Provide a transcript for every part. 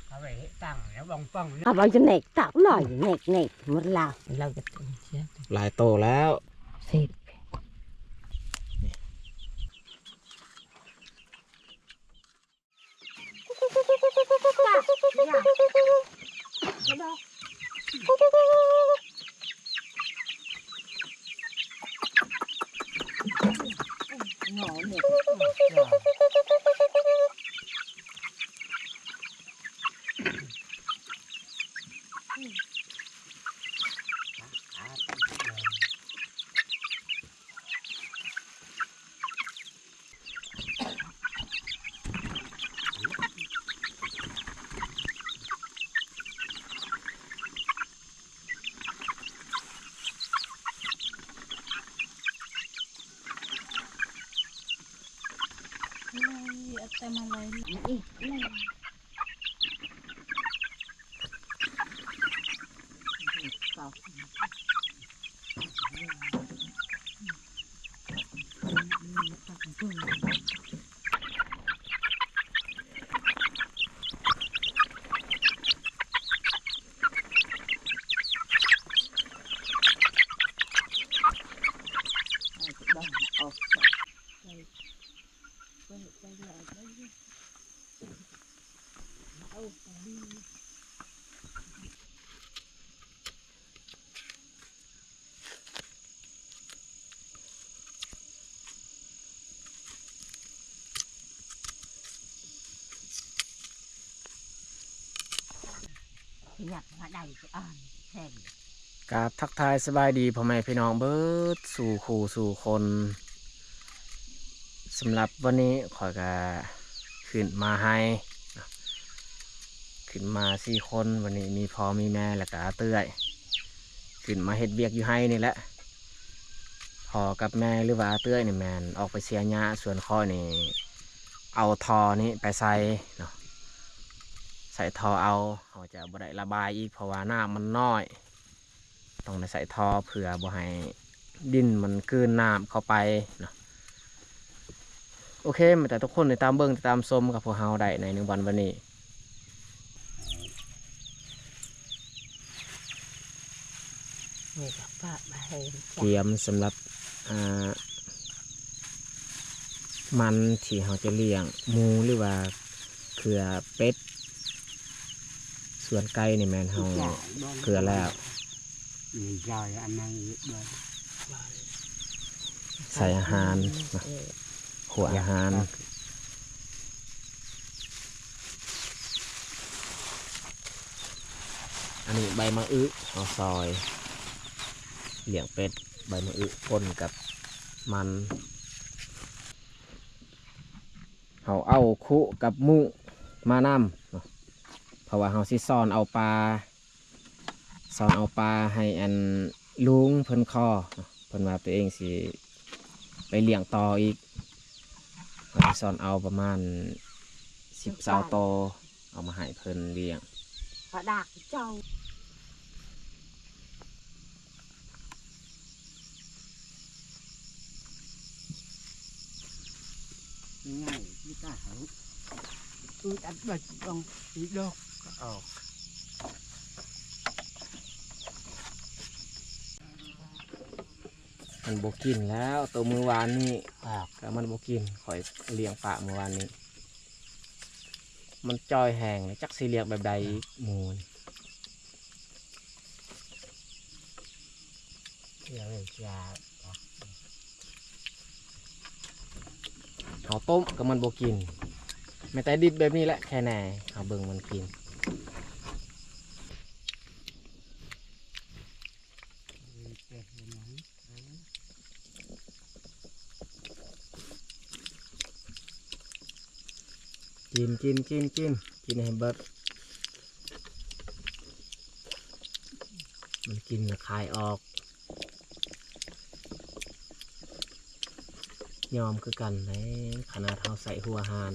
ເອົາໄວ້ເຮັດຕັງແລ້ວບ່ອງປ່ອງ ເອົາໄວ້ຈະແນກຕັກຫຼາຍແນກໆ ໝົດລາວ ລາວຈະເປັນເສຍ ຫຼາຍໂຕແລ້ວ ສິບ ຢາກມາໄດ້ຄືອ່ານແທນ ກາບທັກທາຍສະບາຍດີພໍ່ແມ່ພີ່ນ້ອງເບິດສູ່ຄູ່ສູ່ຄົນ. ສຳລັບວັນນີ້ຂ້ອຍກະຂຶ້ນມາໄຮ່ ຂຶ້ນມາສີ່ຄົນ ວັນນີ້ມີພໍ່ມີແມ່ ແລ້ວກະອາເຕື້ອຍ ຂຶ້ນມາເຮັດວຽກຢູ່ໄຮ່ນີ້ແຫຼະ. ພໍ່ກັບແມ່ ຫຼືວ່າອາເຕື້ອຍນີ້ແມ່ນອອກໄປເສຍຫຍ້າ ສ່ວນຂ້ອຍນີ້ເອົາທໍ່ນີ້ໄປໃສ່ເນາະ ໃສ່ທໍ່ເອົາ ເຮົາຈະບໍ່ໄດ້ລະບາຍອີກ ເພາະວ່ານ້ຳມັນນ້ອຍ ຕ້ອງໄດ້ໃສ່ທໍ່ເພື່ອບໍ່ໃຫ້ດິນມັນກືນນ້ຳເຂົ້າໄປເນາະ. ໂອເຄ ມາແຕ່ທຸກຄົນຕິດຕາມເບິ່ງ ຕິດຕາມຊົມກັບພວກເຮົາໄດ້ໃນ ໃນວັນ ວັນນີ້. ນີ້ກໍປະໄວ້ ຕຽມສຳລັບ ອ່າ ມັນທີ່ເຮົາຈະລ້ຽງໝູ ຫຼືວ່າເຄືອເປັດ. ສ່ວນໄກ່ນີ້ແມ່ນເຮົາເຄືອແລ້ວ ໃສ່ອາຫານ ຂົ້ວອາຫານ. ອັນນີ້ໃບມະອຶ ເຮົາຊອຍລ້ຽງເປັດ ໃບມະອຶປົນກັບມັນ. ເຮົາເອົາຄຸກັບມຸມານຳເນາະ ເພາະວ່າເຮົາຊິຊ້ອນເອົາປາ ຊ້ອນເອົາປາໃຫ້ອັນລຸງເພິ່ນຂໍເນາະ ເພິ່ນວ່າຕົວເອງຊິໄປລ້ຽງຕໍ່ອີກ. ເຮົາຊິຊ້ອນເອົາປະມານສິບ ຊາວໂຕ ເອົາມາໃຫ້ເພິ່ນລ້ຽງ ປາດາກເຈົ້າ. ງ່າຍທີ່ກະເຮົາ ຄືອັດບັດຕ້ອງຊິດອກກໍອອກ. ມັນບໍ່ກິນແລ້ວ ໂຕມື້ວານນີ້ ອາ ກໍມັນບໍ່ກິນ. ຂ້ອຍລ້ຽງປາມື້ວານນີ້ ມັນຈ່ອຍແຮງ ຈັກຊິລ້ຽງແບບໃດອີກ ໝູນີ້. ເຮົາຕົ້ມກໍມັນບໍ່ກິນ ແມ້ແຕ່ດິບແບບນີ້ແຫຼະ ແຄ່ແນ່ ເຮົາເບິ່ງມັນກິນ. ກິນ ກິນ ກິນ ກິນ ກິນໃຫ້ເບິດ ມັນກິນແລ້ວຄາຍອອກ. ຍອມຄືກັນເດ້ ຂະໜາດເຮົາໃສ່ຫົວຫານ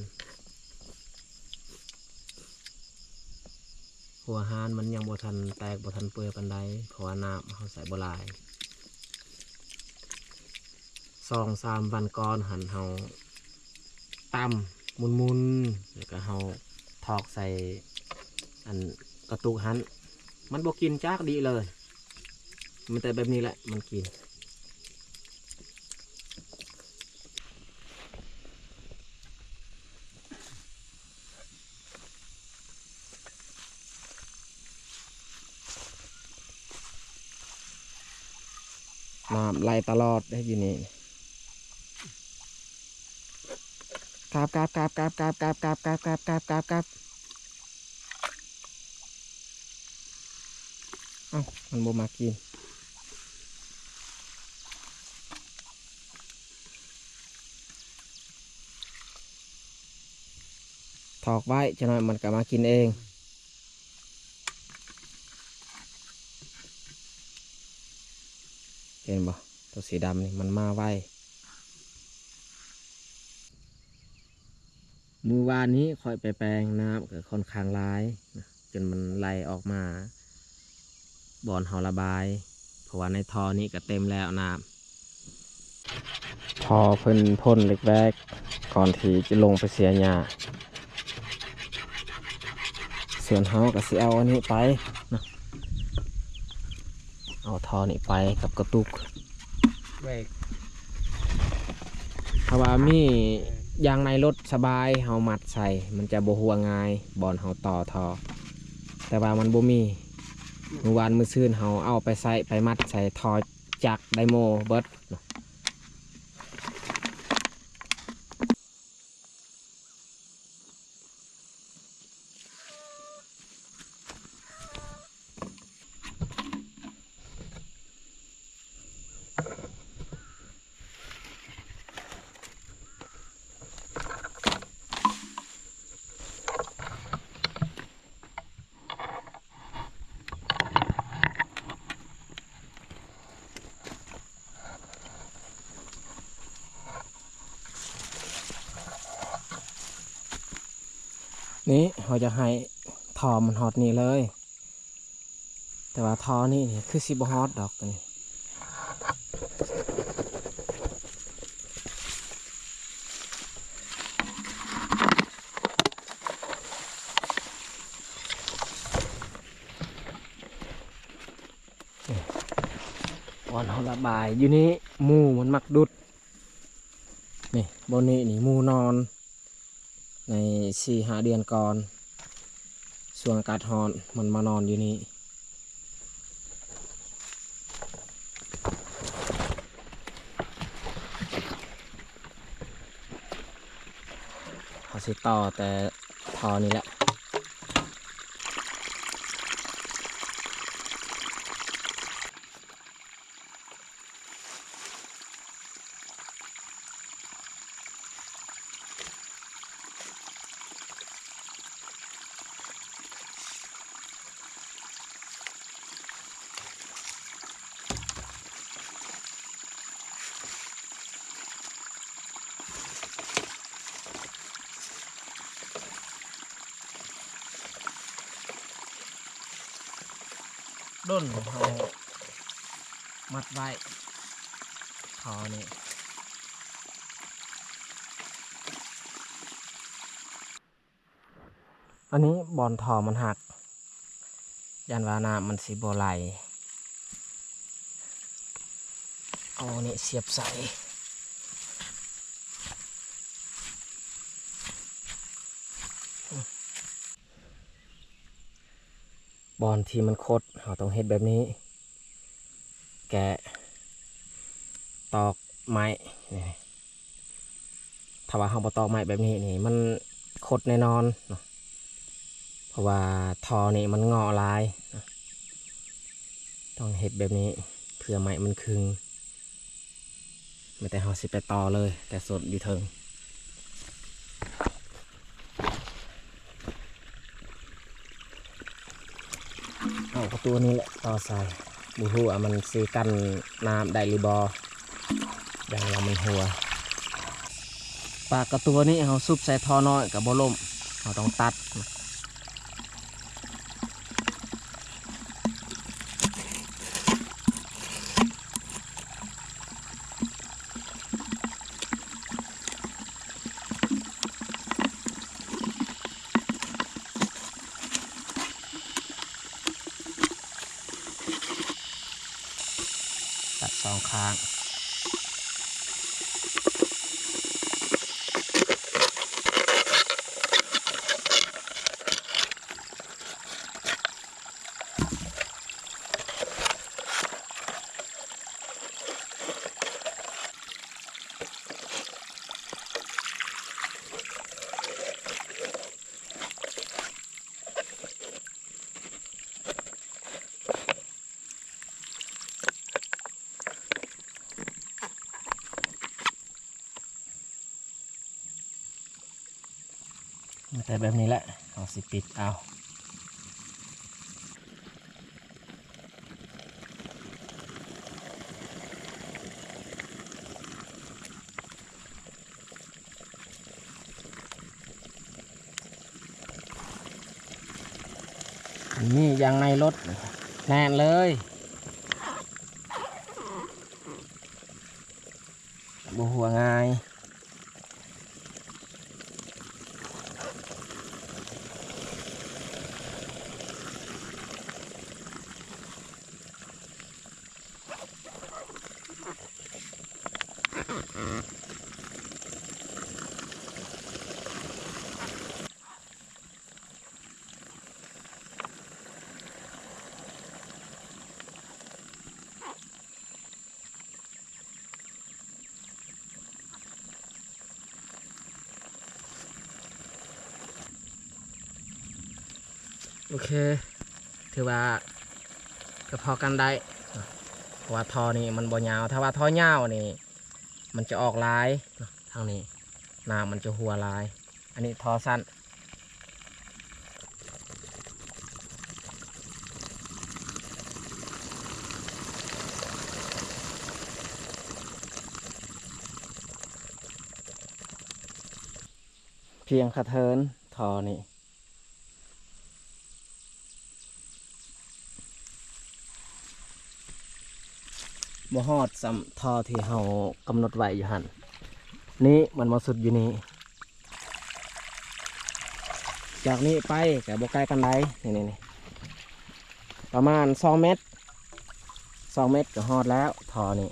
ຫົວຫານມັນຍັງບໍ່ທັນແຕກ ບໍ່ທັນເປື່ອຍປານໃດ ເພາະວ່ານ້ຳເຮົາໃສ່ບໍ່ຫຼາຍ. ສອງສາມວັນກ່ອນຫັ້ນ ເຮົາຕຳໝຸ່ນໆ ແລ້ວກໍເຮົາຖອກໃສ່ອັນກະຕຸກຫັ້ນ ມັນບໍ່ກິນຈັກດີ້ເລີຍ ມີແຕ່ແບບນີ້ແຫຼະມັນກິນ. ນ້ຳໄຫຼຕະຫຼອດເດ້ຢູ່ນີ້ ກາບ ກາບ ກາບ ກາບ ກາບ. ເອົ້າ ມັນບໍ່ມາກິນ ຖອກໄວ້ ຈັກໜ້ອຍມັນກໍມາກິນເອງ ເຫັນບໍ່? ຕົວສີດຳນີ້ມັນມາໄວ. ມື້ວານນີ້ຂ້ອຍໄປແປງ ນ້ຳກໍຄ່ອນຂ້າງຫຼາຍນະ ຈົນມັນໄຫຼອອກມາບ່ອນເຮົາລະບາຍ ເພາະວ່າໃນທໍ່ນີ້ກໍເຕັມແລ້ວນ້ຳ. ທໍ່ເພິ່ນພົ່ນເຫຼັກແວກ ກ່ອນທີ່ຈະລົງໄປເສຍຫຍ້າ ສ່ວນເຮົາກໍຊິເອົາອັນນີ້ໄປນະ ເອົາທໍ່ນີ້ໄປກັບກະຕຸກ ແວກ ຖ້າວ່າມີຢາງໃນລົດສະບາຍ ເຮົາມັດໃສ່ ມັນຈະບໍ່ຮົ່ວງ່າຍ ບ່ອນເຮົາຕໍ່ທໍ່ ແຕ່ວ່າມັນບໍ່ມີ ມື້ວານມື້ຊືນເຮົາເອົາໄປໃສ່ ໄປມັດໃສ່ທໍ່ຈັກໄດໂມເບິດ. ນີ້ເຮົາຢາກໃຫ້ທໍ່ມັນຮອດນີ້ເລີຍ ແຕ່ວ່າທໍ່ນີ້ ນີ້ຄືຊິບໍ່ຮອດດອກ ຕົວນີ້. ບ່ອນເຮົາລະບາຍຢູ່ນີ້ ໝູມັນມັກດຸດ ນີ້ ບ່ອນນີ້ນີ້ ໝູນອນ ໃນສີ່ຫ້າເດືອນກ່ອນ ຊ່ວງອາກາດຮ້ອນ ມັນມານອນຢູ່ນີ້. ເຮົາຊິຕໍ່ແຕ່ທໍ່ນີ້ແຫຼະ. ດົນເຮົາມັດໄວ້ ທໍ່ນີ້ ອັນນີ້ບ່ອນທໍ່ມັນຫັກ ຢ້ານວ່ານ້ຳມັນຊິບໍ່ໄຫຼ ເອົາອັນນີ້ສຽບໃສ່. ບ່ອນທີ່ມັນຄົດ ເຮົາຕ້ອງເຮັດແບບນີ້ ແກະຕອກໄມ້ນີ້ ຖ້າວ່າເຮົາບໍ່ຕອກໄມ້ແບບນີ້ນີ້ ມັນຄົດແນ່ນອນເນາະ ເພາະວ່າທໍ່ນີ້ມັນເງາະຫຼາຍ ຕ້ອງເຮັດແບບນີ້ ເພື່ອໄມ້ມັນຄຶງ. ແມ່ນແຕ່ເຮົາຊິໄປຕໍ່ເລີຍ ແຕ່ສົດຢູ່ເທິງ ເອົາປະຕູນີ້ແຫຼະຕໍ່ໃສ່ ບໍ່ຮູ້ວ່າມັນຊິກັ້ນນ້ຳໄດ້ຫຼືບໍ່ ຢ້ານວ່າມັນຮົ່ວ. ປາກກະຕົວນີ້ເຮົາຊຸບໃສ່ທໍ່ນ້ອຍກໍບໍ່ລົ້ມ ເຮົາຕ້ອງຕັດ. ຕັດສອງຂ້າງ. ແຕ່ແບບນີ້ແຫຼະ ເຮົາຊິປິດເອົາ. ນີ້ ຢາງໃນລົດແໜ້ນເລີຍ ບໍ່ຮົ່ວງ່າຍ. ໂອເຄ ຖືວ່າກະພໍກັນໄດ້ ເພາະວ່າທໍ່ນີ້ມັນບໍ່ຍາວ. ຖ້າວ່າທໍ່ຍາວນີ້ ມັນຈະອອກຫຼາຍເນາະ ທາງນີ້ນ້ຳມັນຈະຮົ່ວຫຼາຍ. ອັນນີ້ທໍ່ສັ້ນ. ພຽງຂະເທີນທໍ່ນີ້ ບໍ່ຮອດສ່ຳທໍ່ທີ່ເຮົາກຳນົດໄວ້ຢູ່ຫັ້ນ. ນີ້ມັນມາສຸດຢູ່ນີ້. ຈາກນີ້ໄປກະບໍ່ໄກປານໃດ ນີ້ໆໆ ປະມານສອງແມັດ ສອງແມັດກະຮອດແລ້ວທໍ່ນີ້.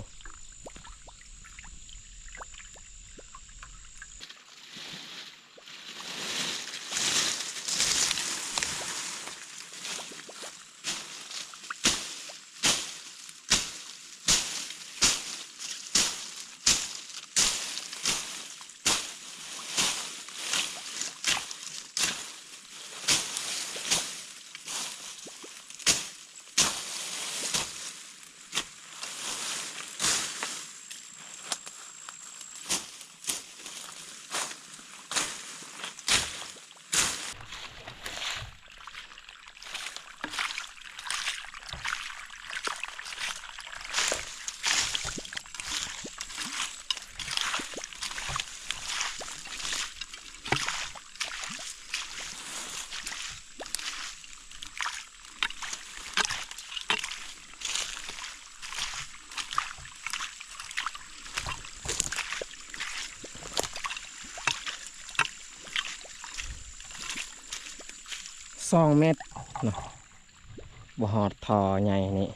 ສອງແມັດເນາະ ບໍ່ຮອດທໍ່ໃຫຍ່ນີ້.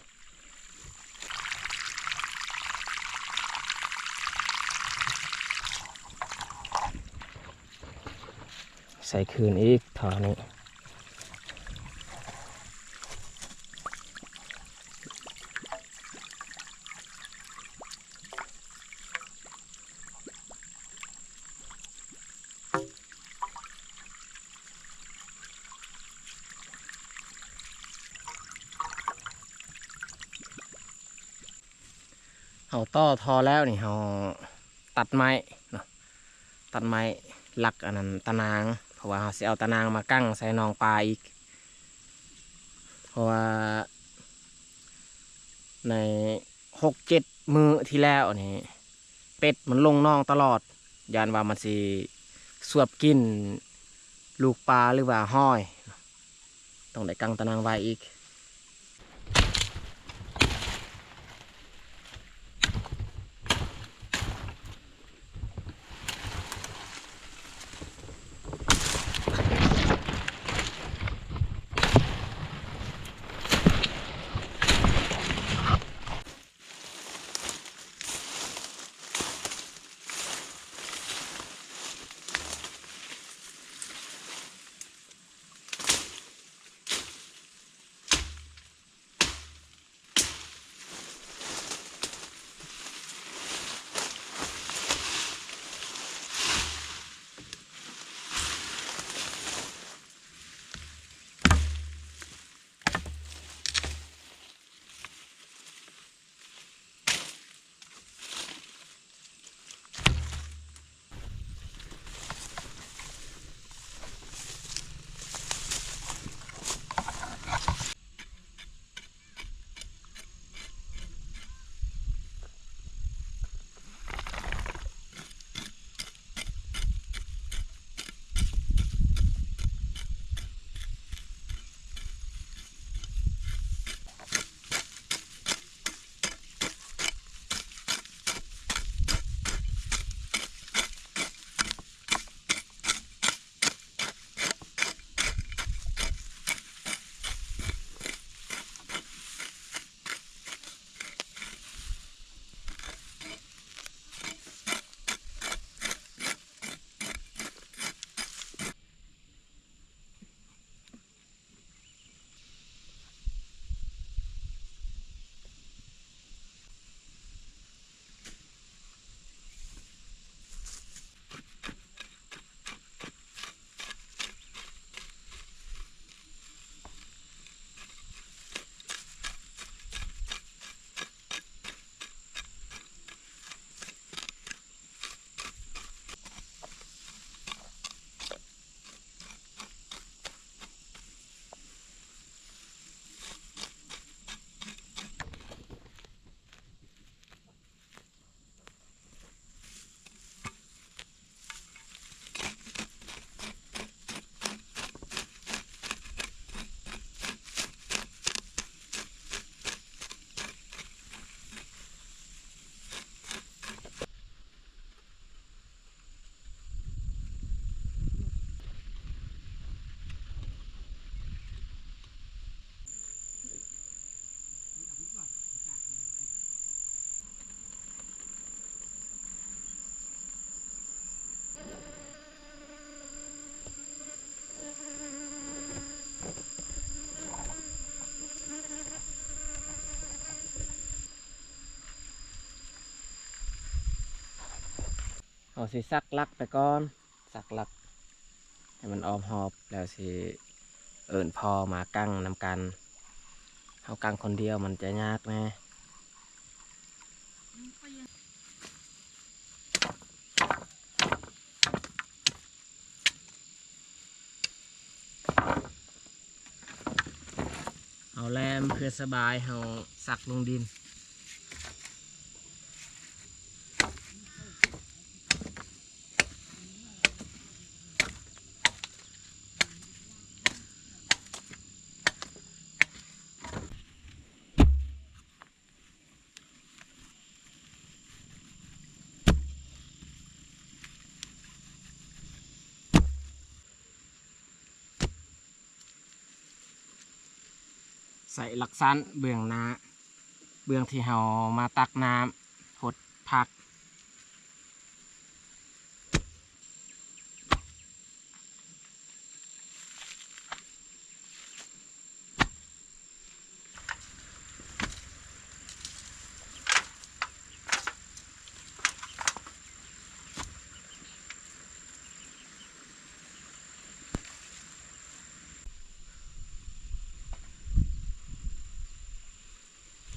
ໃສ່ຄືນອີກທໍ່ນີ້. ເຮົາຕໍ່ທໍ່ແລ້ວນີ້ ເຮົາຕັດໄມ້ເນາະ ຕັດໄມ້ຫຼັກອັນນັ້ນຕາໜ່າງ ເພາະວ່າເຮົາຊິເອົາຕາໜ່າງມາກັ້ງໃສ່ໜອງປາອີກ ເພາະວ່າໃນຫົກເຈັດມື້ທີ່ແລ້ວນີ້ ເປັດມັນລົງໜອງຕະຫຼອດ ຢ້ານວ່າມັນຊິສວບກິນລູກປາ ຫຼືວ່າຫອຍ. ຕ້ອງໄດ້ກັງຕາໜ່າງໄວ້ອີກ. ເຮົາຊິສັກຫຼັກໄປກ່ອນ ສັກຫຼັກໃຫ້ມັນອ້ອມຮອບ ແລ້ວຊິເອີ້ນພໍ່ມາກັງນຳກັນ. ເຮົາກັງຄົນດຽວມັນຈະຍາກແດ່. ເອົາແຫຼມເພື່ອສະບາຍ ເຮົາສັກລົງດິນ. ໃສ່ຫຼັກຊັ້ນເບື້ອງໜ້າ ເບື້ອງທີ່ເຮົາມາຕັກນ້ຳຫົດຜັກ.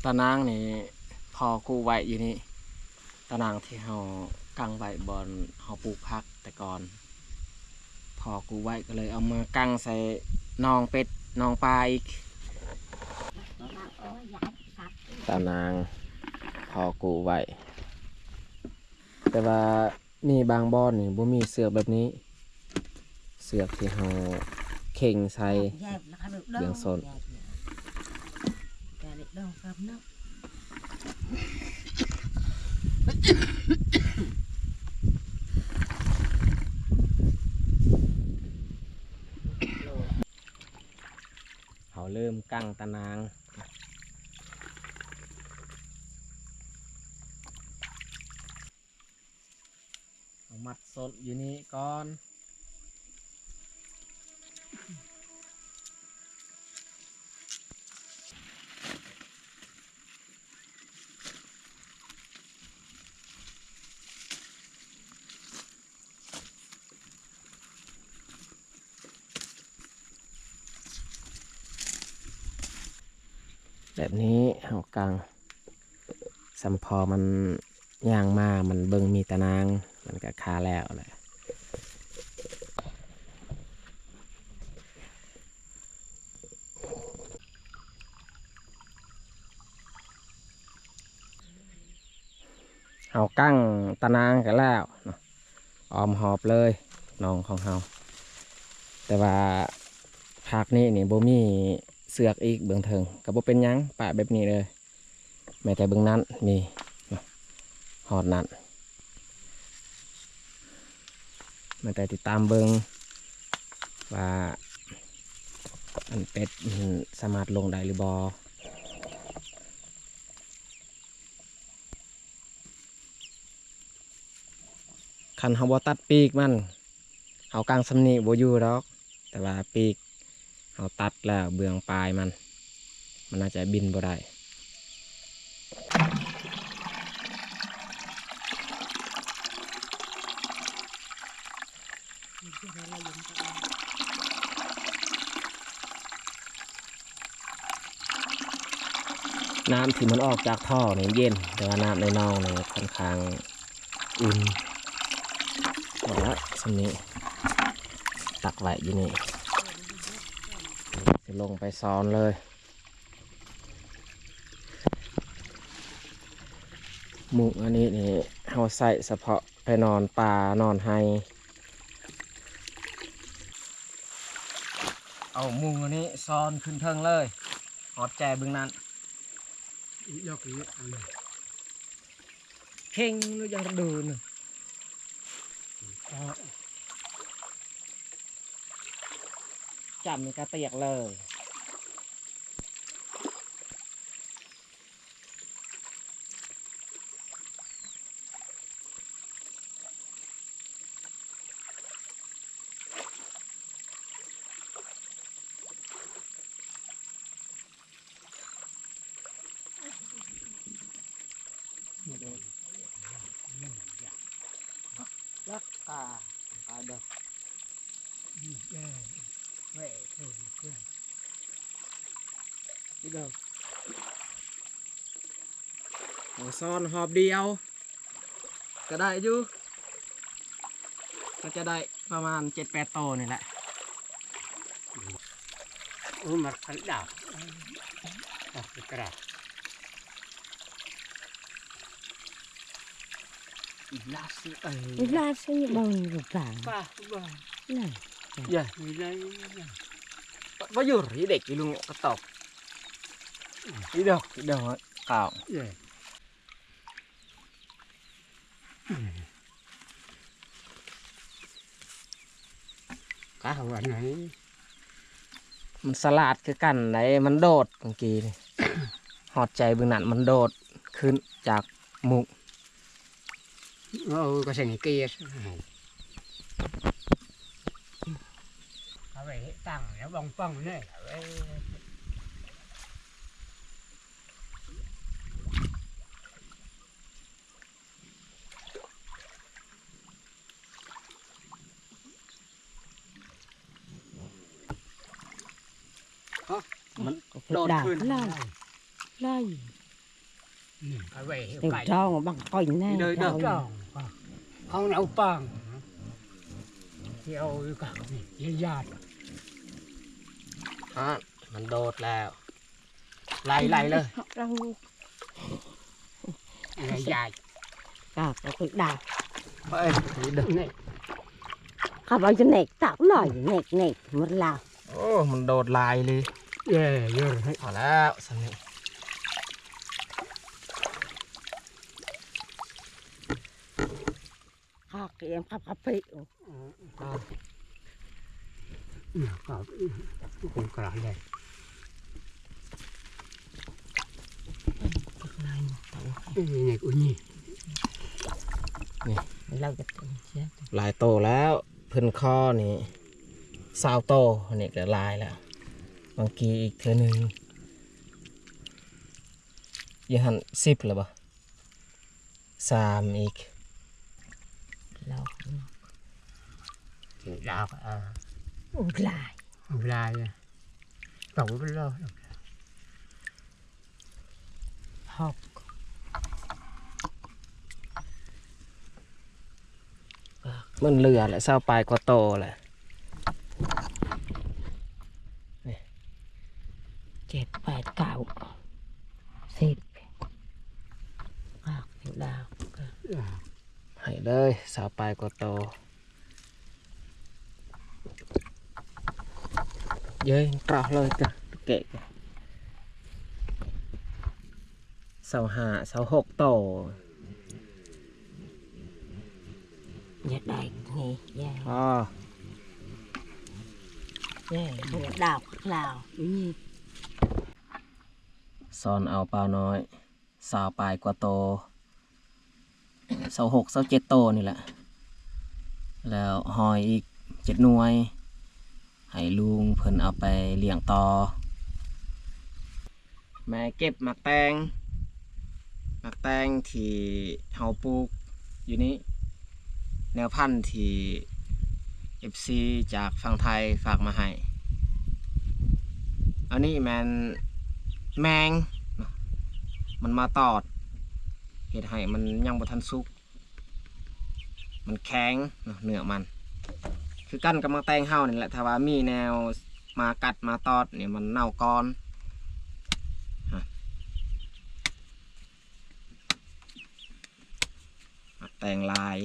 ຕາໜ່າງນີ້ພໍ່ກູ້ໄວ້ຢູ່ນີ້ ຕາໜ່າງທີ່ເຮົາກາງໄວ້ບ່ອນເຮົາປູກຜັກແຕ່ກ່ອນ ພໍ່ກູ້ໄວ້ກໍເລີຍເອົາມາກາງໃສ່ໜອງເປັດໜອງປາອີກ. ຕາໜ່າງພໍ່ກູ້ໄວ້ ແຕ່ວ່າ ມີບາງບ່ອນນີ້ບໍ່ມີເຊືອກແບບນີ້ ເຊືອກທີ່ເຮົາເຄັ່ງໃສ່ເບືອງສົ້ນ. ເຮົາເລີ່ມກັ້ງຕາໜາງ. ເອົາມັດສົ້ນຢູ່ນີ້ກ່ອນ. ແບບນີ້ເຮົາກາງ ສ່ຳພໍມັນຍ່າງມາ ມັນເບິ່ງມີຕາໜາງ ມັນກະຄາແລ້ວແຫຼະ. ເຮົາກາງຕາໜາງກະແລ້ວເນາະ ອ້ອມຮອບເລີຍໜອງຂອງເຮົາ. ແຕ່ວ່າພາກນີ້ນີ້ບໍ່ມີເຊືອກອີກ ເບື້ອງເທິງກະບໍ່ເປັນຫຍັງ ປະແບບນີ້ເລີຍ. ແມ້ແຕ່ເບື້ອງນັ້ນມີເນາະ ຮອດນັ້ນ ແມ້ແຕ່ຕິດຕາມເບິ່ງວ່າອັນເປັດມັນສາມາດລົງໄດ້ຫຼືບໍ່. ຄັນເຮົາບໍ່ຕັດປີກມັນ ເຮົາກາງສ່ຳນີ້ບໍ່ຢູ່ດອກ ແຕ່ວ່າປີກເຮົາຕັດແລ້ວ ເບື້ອງປາຍມັນ ມັນອາດຈະບິນບໍ່ໄດ້. ນ້ຳທີ່ມັນອອກຈາກທໍ່ນີ້ເຢັນ ແຕ່ວ່ານ້ຳໃນໜອງນີ້ຂ້ອນຂ້າງອຸ່ນ. ເອົາລະ ສ່ຳນີ້ ຕັກໄວ້ຢູ່ນີ້ ຊິລົງໄປຊ້ອນເລີຍ. ມຸ້ງອັນນີ້ນີ້ ເຮົາໃຊ້ສະເພາະໄປນອນປ່ານອນໄຮ່. ເອົາມຸ້ງອັນນີ້ຊ້ອນຂຶ້ນເທິງເລີຍ ຮອດແຈເບື້ອງນັ້ນ. ເຄັ່ງນະ ຢ່າເດີນນະ ຈ້ຳນີ້ກະຕຽກເລີຍ. ລັກກາ ກາດອກ ເອົາຊ້ອນຮອບດຽວກະໄດ້ຢູ່ ກະຈະໄດ້ປະມານເຈັດແປດໂຕນີ້ແຫຼະ. ໂອ້ ມັນຄັນດາວ ລາຊິ ເອີ ລາຊິ ບໍ່ມີກະປາ ປາ ບໍ່ ນັ້ນ ຢ່າ ບໍ່ຢູ່ ອີເດັກ ອີລຸງກະຕອກ ອີດອກ ອີດອກ ກາວ ກາວອັນໄຫນ ມັນສະຫຼາດຄືກັນໃດ໋ ມັນໂດດມື້ກີ້ນີ້ ຮອດໃຈເບິ່ງນັ້ນ ມັນໂດດຂຶ້ນຈາກມຸ້ງ. ເອົາກະເສັງເກຍ ເອົາໄວ້ເຮັດຕັ້ງແລ້ວ ບ້ອງປ້ອງເລີຍ. ຮະ ມັນໂດດຂຶ້ນ ໄລ່ ໄລ່ ນີ້ ເອົາໄວ້ໃຫ້ໄກ່ ເຈົ້າບັງກ້ອຍແນ່ ເດີ ເຈົ້າ ເຈົ້າ ຂອງເຮົາປາງ ທີ່ເອົາຢູ່ກັບນີ້ ຍາດ ຮະ ມັນໂດດແລ້ວ ໄລ່ ໄລ່ເລີຍ ເອົາ ຍາດ ກາກ ເອົາໄປດາ ໄປ ເຂົາເວົ້າຈະແນກຕາກໜ້ອຍ ແນກໆ ໝົດລາວ. ໂອ້ ມັນໂດດຫຼາຍອີ່ຫຼີ. ເອີ ເອີ ພໍແລ້ວສ່ຳນີ້. ຄັກ ເອີ ຄັກ ຄັກເພະ. ອືມ ຄັກ ຄັກ ຄົງກະລາຍແຫຼະ. ເອີ ນີ້ ໂອ້ ນີ້ ນີ້ ລາວຈະເປັນເຊຍ ຫຼາຍໂຕແລ້ວ. ເພິ່ນຂໍນີ້ຊາວໂຕ ອັນນີ້ກະຫຼາຍແລ້ວ. ບາງກີອີກເທື່ອໜຶ່ງ ຢູ່ຫັ້ນສິບແລ້ວບໍ່? ສາມອີກ ລອກ ລອກ ເອີ ໂອ້ ຫຼາຍ ຫຼາຍ ຕອກເປັນລອກ ຫົກ ມັນເຫຼືອແຫຼະ ຊາວປາຍກວ່າໂຕແຫຼະ. ນີ້ ເຈັດ ແປດ ເກົ້າ ສິບ ອາກດາວ ໃຫ້ເລີຍ ຊາວປາຍກວ່າໂຕ. ເຢີ້ຍ ກະເລີຍກະ ແກະ ຊາວຫ້າ ຊາວຫົກໂຕ. ຢາກໄດ້ນີ້ ຢາກ ອໍ ເຢີ້ຍ ດາວລາວ ນີ້ ຊ້ອນເອົາປານ້ອຍ ຊາວປາຍກວ່າໂຕ ຊາວຫົກ ຊາວເຈັດໂຕນີ້ແຫຼະ. ແລ້ວຫອຍອີກເຈັດໜ່ວຍ ໃຫ້ລຸງເພິ່ນເອົາໄປລ້ຽງຕໍ່. ແມ່ເກັບໝາກແຕງ ໝາກແຕງທີ່ເຮົາປູກຢູ່ນີ້ ແນວພັນທີ່ເອັຟຊີຈາກຝັ່ງໄທຝາກມາໃຫ້. ອັນນີ້ແມ່ນແມງເນາະ ມັນມາຕອດ ເຮັດໃຫ້ມັນຍັງບໍ່ທັນສຸກ ມັນແຂງເນາະ ເນື້ອມັນ ຄືກັນກັບໝາກແຕງເຮົານີ້ແຫຼະ. ຖ້າວ່າມີແນວມາກັດມາຕອດນີ້ ມັນເນົ່າກ່ອນ. ໝາກແຕງຫຼາຍ.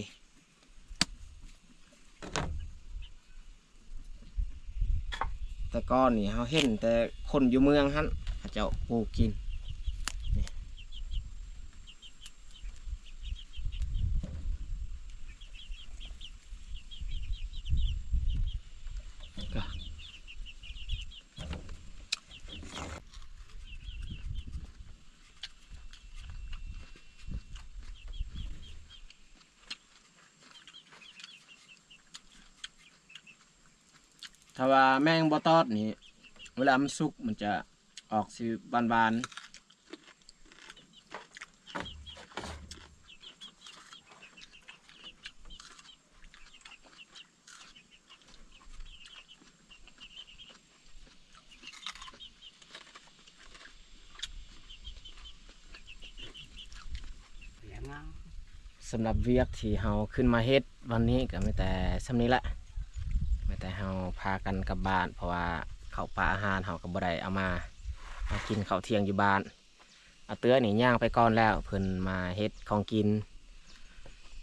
ແຕ່ກ່ອນນີ້ເຮົາເຫັນແຕ່ຄົນຢູ່ເມືອງຫັ້ນ ເຂົາເຈົ້າປູກກິນ. ຖ້າວ່າແມງບໍ່ຕອດນີ້ ເວລາມັນສຸກມັນຈະອອກສີຫວານໆ. ສຳລັບວຽກທີ່ເຮົາຂຶ້ນມາເຮັດວັນນີ້ກໍມີແຕ່ສ່ຳນີ້ແຫຼະ ມີແຕ່ເຮົາພາກັນກັບບ້ານ ເພາະວ່າເຂົ້າປາອາຫານເຮົາກໍບໍ່ໄດ້ເອົາມາ ມາກິນເຂົ້າທ່ຽງຢູ່ບ້ານ. ອາເຕື້ອນີ້ຍ່າງໄປກ່ອນແລ້ວ ເພິ່ນມາເຮັດຂອງກິນ.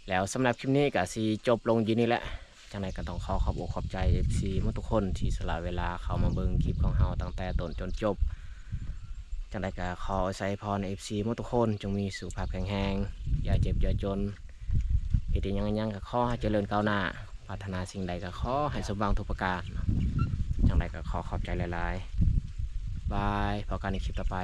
ແລ້ວສຳລັບຄລິບນີ້ກໍຊິຈົບລົງຢູ່ນີ້ແຫຼະ. ຈັ່ງໃດກໍຕ້ອງຂໍຂອບອົກຂອບໃຈເອັຟຊີໝົດທຸກຄົນທີ່ສະຫຼະເວລາເຂົ້າມາເບິ່ງຄລິບຂອງເຮົາຕັ້ງແຕ່ຕົ້ນຈົນຈົບ. ຈັ່ງໃດກໍຂໍອວຍໄຊພອນໃຫ້ເອັຟຊີໝົດທຸກຄົນ ຈົ່ງມີສຸຂະພາບແຂງແຮງ ຢ່າເຈັບຢ່າຈົນ. ເຮັດອີ່ຫຍັງອີ່ຫຍັງກໍຂໍໃຫ້ຈະເລີນກ້າວໜ້າ ປາດຖະໜາສິ່ງໃດກໍຂໍໃຫ້ສົມຫວັງທຸກປະການ. ຈັ່ງໃດກໍຂໍຂອບໃຈຫຼາຍໆ. ບາຍ ພົບກັນໃນຄລິບຕໍ່ໄປ.